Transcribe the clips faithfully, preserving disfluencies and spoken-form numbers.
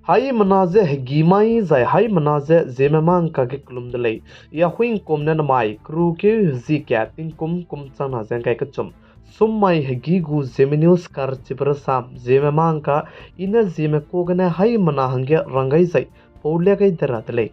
Haimena ze hegî mai zai haimena ze Zeme mâ ngka ge kelum de lei. Yahui ngkum ne namai keru keu hezie kat tingkum kum changna ze ngkai kechum, sum mai hegî gu Zeme News karchibe rasam Zeme mâ ngka, I ne Zeme ka gene haimena hangge rang gai zai pau lia gai de ra de lei.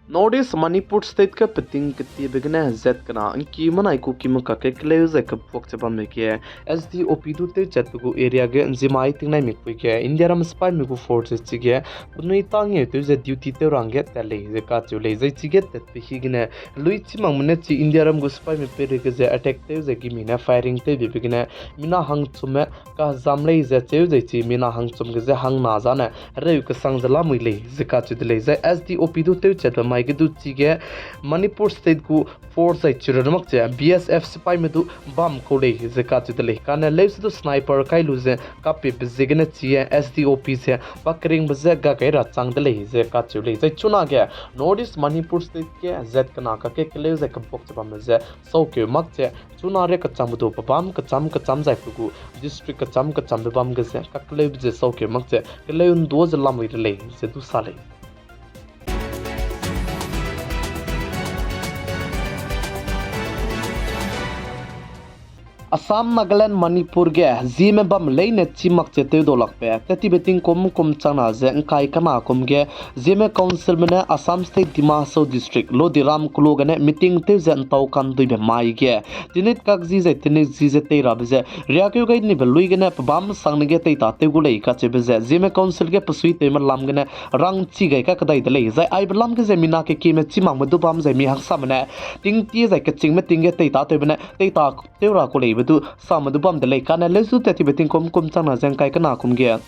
North East Manipur State ge peting ketiebe gene zat kena ngki menai kuki me kakge keleu zai kebuak ze bamme ge, S D O P du tewchatbe gu area ge nzimai tingnai mikpui ge Indiaram sipaime gu force chige penui tâ ngeutew ze duty tew ra hangge tat lei ze kacheu lei. Zai chige tatbe hi gene, lui chî makme ne chi Indiaram gu sipaime peireige ze attack tew ze gimi ne firing tewbebe gene, mina hangchumme kazam lei ze cheu zai chi mina hangchum ge ze hangna zane hereu kesang ze lamui lei ze kacheu de lei. Zai S D O P du tewchatbe mai ge du chige Manipur State gu force zai chirun mak che B S F sipaime du bam kau lei ze kacheu de lei. Kane leuse du sniper kai lu ze kapibe ziegene chie S D O P ze pa keringbe je ga gai ra chang de lei ze kacheu lei. Zai chunage North East Manipur State ge zat kena kakge keleu zai kebuak ze bamme ze saukeu mak che chuna ria kechangbe du pebâm kecham kecham zai pe gu district kecham kechambe bam ge ze kakeleube ze saukeu mak che keleu ndua ze lamui de lei ze du sa lei. Assam, Nagaland, Manipur ge Zeme bam leine chî mak che tewdau lakbe, tat tibe tingkum kum changna ze ngkai kena kum ge, Zeme Councilme ne Assam State Dima Hasao District, Lodiram kelo gene meeting tew ze ntau kanduibe mai ge, tinit kakzi zai tinit zi ze tei rabe ze, riakeu gai nibe lui gene pebâm sangne ge teita tew gu lei kacheube ze, Zeme Council ge pesuitewme lam gene rangchi gai kakedai de lei. Zai aibe lam ge ze mina kekieme chî makme du bam zai mi hangsame ne, tingtie zai kechingme ting ge teita tewbe ne, teita tew ra ku leibe du same du bam de lei. Kane leuse du tat tibe tingkum kum changna ze ngkai kena kum ge,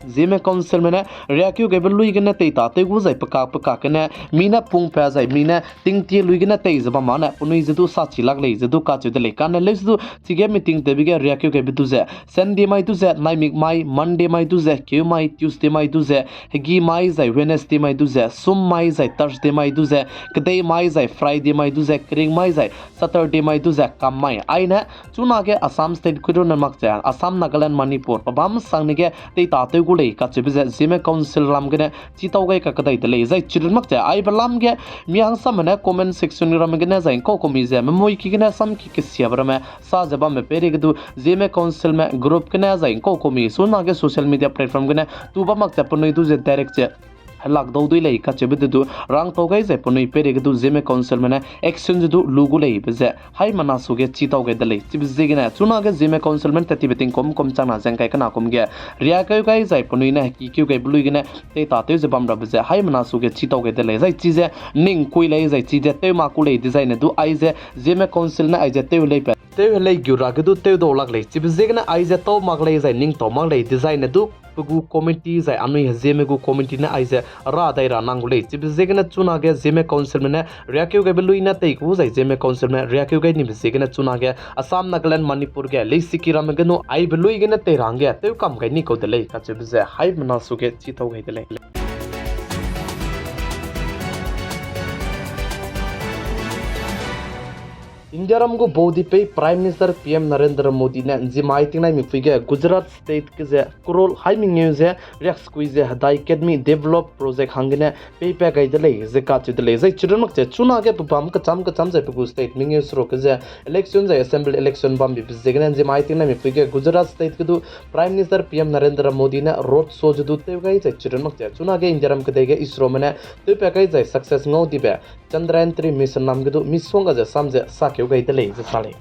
Zeme Councilme ne riakeu gaibe lui gene teita tew gu zai pekak pekak gene, mi ne pungpa zai mi ne tingtie lui gene tei ze bam mane penui ze du sachi lak lei ze du kacheu de lei. Kane leuse du chige meeting tewbe ge riakeu gaibe du ze, Sunday mai du ze, naimik mai, Monday mai du ze, keu mai, Tuesday mai du ze, hegî mai zai Wednesday mai du ze, sum mai zai Thursday mai du ze, kedei mai zai Friday mai du ze, kering mai zai Saturday mai du ze, kam mai. Aine chunage Assam State kuirunne mak ze Assam, Nagaland, Manipur pebâm sangne ge teita tew gu lei kacheube ze Zeme Council lam gene chitau gai kakedai de lei. Zai chirun mak ze aibe lam ge mi hangsame ne comment section ramme gene zai ngkau kumi ze memui ki gene samki kesiabe ramme sa ze bamme peireige du Zeme Councilme group gene zai ngkau kumi chunage social media platform gene tu bam mak ze penui du ze direct ze helak dau dui lei kacheube de du rangtau gai zai penui peireige du Zeme Councilme ne action ze du lu gu leibe ze haimena suge chitau gai de lei. Chibe ziegene chunage Zeme Councilme tat tibe tingkum kum changna ze ngkai kena kum ge riakeu gai zai penui ne hekikeu gaibe lui gene teita tew ze bam rabe ze haimena suge chitau gai de lei. Zai chize ning kui lei zai chize tew mak ku lei dezaine du aize Zeme Council ne aize tew lei pe tew helei gu ra ge du tewdau lak lei. Chibe ziegene aize tau mak lei zai ning tau mak lei dezaine du pe gu committee zai anui Zeme gu committee ne aize ra dai ra nang gu lei. Chibe ziegene chunage Zeme Councilme ne riakeu gaibe lui ne tei ku zai Zeme Councilme riakeu gai nibe ziegene chunage Assam, Nagaland, Manipur ge leisiki ramme genu aibe lui gene tei ra hangge tewkam gai ni kau de lei kacheube ze haimena suge chitau gai de lei. Indiaram gu baudipei Prime Minister P M Narendra Modi ne nzimai tingnaimipui ge Gujarat State ge ze crore hai mengeu ze riaksekui ze hedai kadmi develop project hanggene peipat gai de lei ze kacheu de lei. Zai chirun mak ze chunage pebâm kecham kecham zai pe gu state mengeu seruk ge ze election zai assembly election bambibe ziegene nzimai tingnaimipui ge Gujarat State ge du Prime Minister P M Narendra Modi ne road show ze du tew gai zai chirun mak ze chunage Indiaram kedei ge ISROme ne tewpat gai zai success ngau dibe Chandrayaan three mission lam ge du misongga ze sam ze sakeu gai de lei ze sa lei.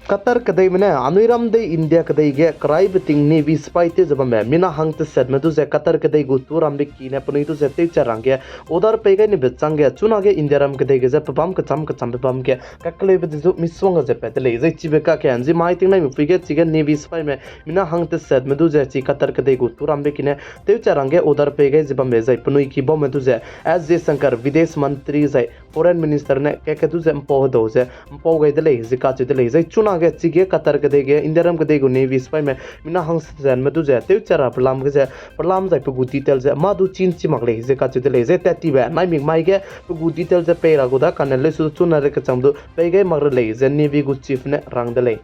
Qatar kedeime ne anui ram dei India kedei ge keraibe ting Navy sipai tew ze bamme mina hang tesatme du ze Qatar kedei gu turambe ki ne penui du ze tewchat rangge order pei gai nibe changge chunage Indiaram kedei ge ze pebâm kecham kechambe bam ge kakeleube de zu misongga ze pat de lei. Zai chibe kakge nzimai tingnaimipui ge chige Navy sipaime mina hang tesatme du ze chi Qatar kedei gu turambe ki ne tewchat rangge order pei gai ze bamme zai penui ki baume du ze S Jaishankar Videsh Mantri zai Foreign Minister ne kake du ze mpau hedau ze mpau gai de lei ze kacheu de lei. Zai chuna Ge chige Qatar kedei ge Indiaram kedei gu Navy sipaime mina hangsenme du ze tewcha ra pelam ge ze pelam zai pe gu detail ze mâ du chin chi mak lei ze kacheu de lei. Zai tat tibe naimik mai ge pe gu detail ze pei ra gu da kane lesu chuna re kecham du pei gai mak re lei ze Navy gu chief ne rang de lei.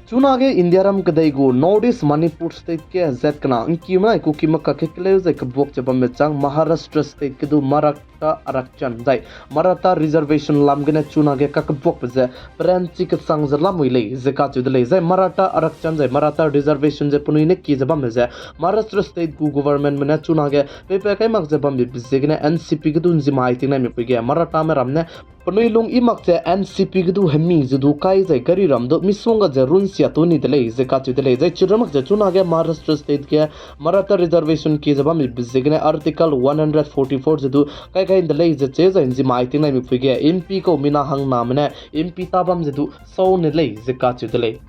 Chunage Indiaram kedei gu North East Manipur State ge zat kena ngki menai Kuki me kakge keleu zai kebuak ze bambe chang Maharashtra State ge du Maratha Arokshon zai Maratha Reservation lam gene chunage kakebuakbe ze peranchi kesang ze lamui lei ze kacheu de lei. Zai Maratha Arokshon zai Maratha Reservation ze penui ne kie ze bambe ze Maharashtra State gu governmentme ne chunage peipa kai mak ze bambe ziegene N C P ge du nzimai tingnai mipui ge Marathame ram ne penui lung i mak ze N C P ge du hemi ze du kai zai gari ram du misongga ze runsia tu ni de lei ze kacheu de lei. Zai chira mak ze chunage Maharashtra State ge Maratha Reservation kie ze bambe ziegene Article one hundred forty-four ze du kai kai de lei ze cheu zai nzimai tingnai mipui ge M P kau mina hangname ne M P ta bam ze du sau ne lei ze kacheu de lei.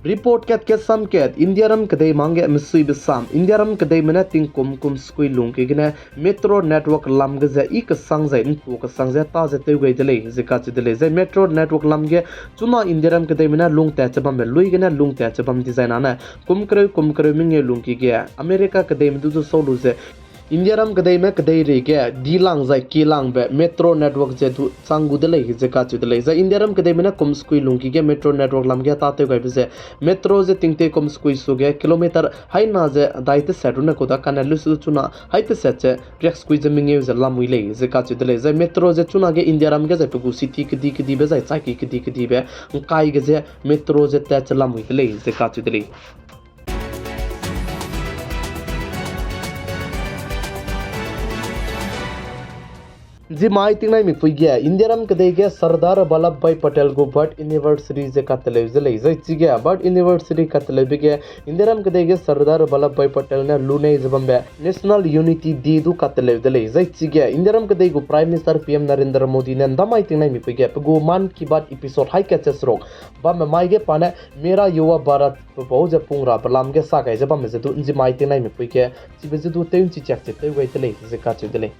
Report kat kat sam kat, Indiaram kedei mang ge mesuibe sam, Indiaram kedeime ne tingkum kum sekui lungki gene metro network lam ge ze i kesang zai ntu kesang ze ta ze tew gai de lei ze kacheu de lei. Zai metro network lam ge chuna Indiaram kedeime ne lungtat ze bambe lui gene lungtat ze bam design ane kum kereu kum kereu mengeu lungki ge America kedeime du du sau lu ze Indiaram kedeime kedeirei ge dilang zai kilangbe metro network ze du chang gu de lei ze kacheu de lei. Zai Indiaram kedeime ne kum sekui lungki ge metro network lam ge tâtew gaibe ze metro ze tingte kum sekui su ge kilometer haina ze dai teset rune kau da kane lusu chuna hai teset ze riak sekui ze mengeu ze lamui lei ze kacheu de lei. Zai metro ze chunage Indiaram ge zai pe gu city kedi kedibe zai chaiki kedi kedibe ngkai ge ze metro ze tat ze lamui de lei ze kacheu de lei. Nzimai tingnai mipui ge, Indiaram kedei ge Sardar Vallabhbhai Patel gu birth anniversary ze kateleu ze lei. Zai chige birth anniversary kateleube ge, Indiaram kedei ge Sardar Vallabhbhai Patel ne lunei ze bambe National Unity Day du kateleu de lei. Zai chige Indiaram kedei gu Prime Minister P M Narendra Modi ne ndamai tingnai mipui ge pe gu Mann Ki Baat episode hai kat ze seruk bamme mai ge pa ne Mera Yuva Bharat pe bau ze pung rabe lam ge sa gai ze bamme ze du nzimai tingnai mipui ge chibe ze du tew nchi chiak ze tew gai de lei ze kacheu de lei.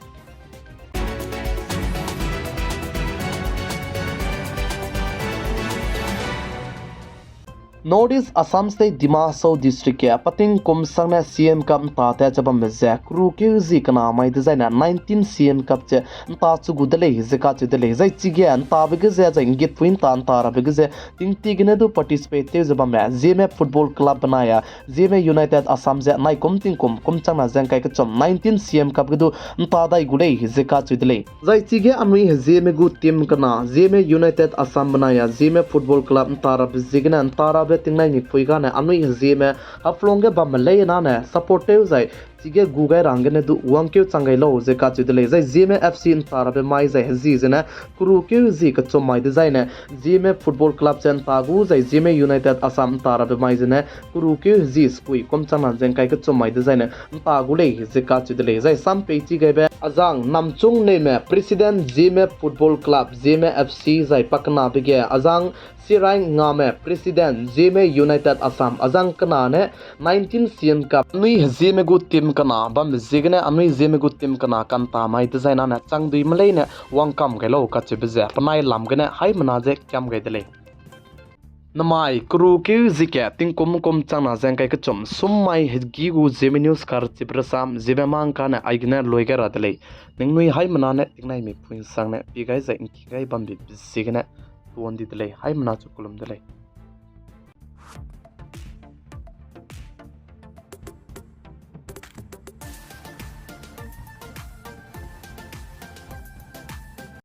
North East Assam State Dima Hasao District ge pating kum sangne C M Cup nta tat ze bambe ze kru keu zi kena mai dezaine nineteen C M Cup ze nta chu gu de lei ze kacheu de lei. Zai chige ntabe ge ze zai nggitpui nta nta rabe ge ze tingti gene du participate tew ze bamme Zeme Football Club benai a Zeme United Assam ze naikum tingkum kum changna ze ngkai kechum nineteen C M Cup ge du nta dai gu lei ze kacheu de lei. Zai chige anui Hezieme gu team kena Zeme United Assam benai a Zeme Football Club nta rabe ziegene nta rabe tingnai mipui gane anui Hezieme Haflong ge bamme leine support tew zai chige gu gai rang gene du wangkeu chang gai lau ze kacheu de lei. Zai Zeme F C nta rabe mai zai hezi zene kru keu zi kechum mai dezaine Zeme Football Club ze nta gu zai Zeme United Assam nta rabe mai zene kru keu hezi sekui kum changna ze ngkai kechum mai dezaine nta gu lei ze kacheu de lei. Zai sam pei chi gaibe Azang Namchung Neime, President Zeme Football Club, Zeme F C zai pakenabe ge Azang Sirai Ngame, President Zeme United Assam, azang kena ne nineteen C M Cup anui Hezieme gu team kena bambe ziegene anui Zeme gu team kena kanta mai dezaine changduime leine wangkam gai lau kacheube ze penai lam gene haimena ze kiam gai de lei. Namai kru keu zi ke tingkum kum changna ze ngkai kechum sum mai hegi gu Zeme News karchibe rasam Zeme mang kane aigene lui gai ra de lei. Ningnui haimena ne tingnai mipui nsangne pi gai zai ngki gai bambe ziegene tuan di de lei, haimena chu kelum de lei.